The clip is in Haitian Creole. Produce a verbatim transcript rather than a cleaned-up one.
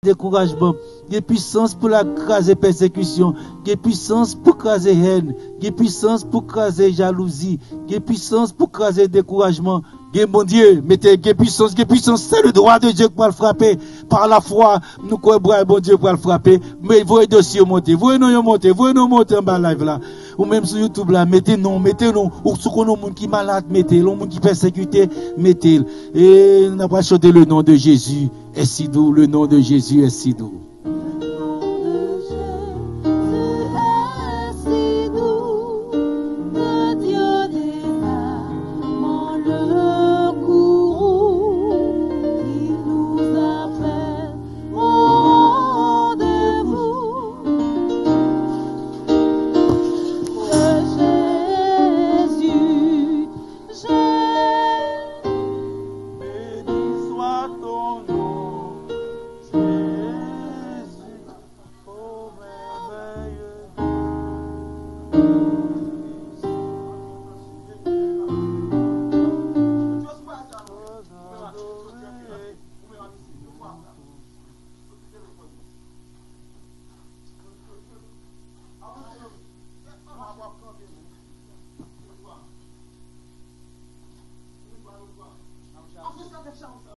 dekourajman, gen pisans pou l kraze pèsekisyon, gen pisans pou kraze hèn, gen pisans pou kraze jalouzi, gen pisans pou kraze dekourajman. Gen Bondye, mete gen pisans, gen pisans. Se le dwa de Dye ki pral frape. Pa lafwa, nou kwè bra Bondye pral frape. Men voye dosye yo monte, voye non yo monte, voye non monte anba live la. Ou menm sou YouTube la, mete non, mete non. Ou si w konn yon moun ki malad, mete l. Yon moun ki pèsekite, mete l. E n ap chante le nom de Jésus est si doux, le nom de Jésus est si doux. Le nom de Jésus est si doux, que Dieu désarme le courroux, il nous appelle au rendez-vous. Que Jésus, Jésus, béni soit ton nom, Jésus, ô merveilleux Dieu.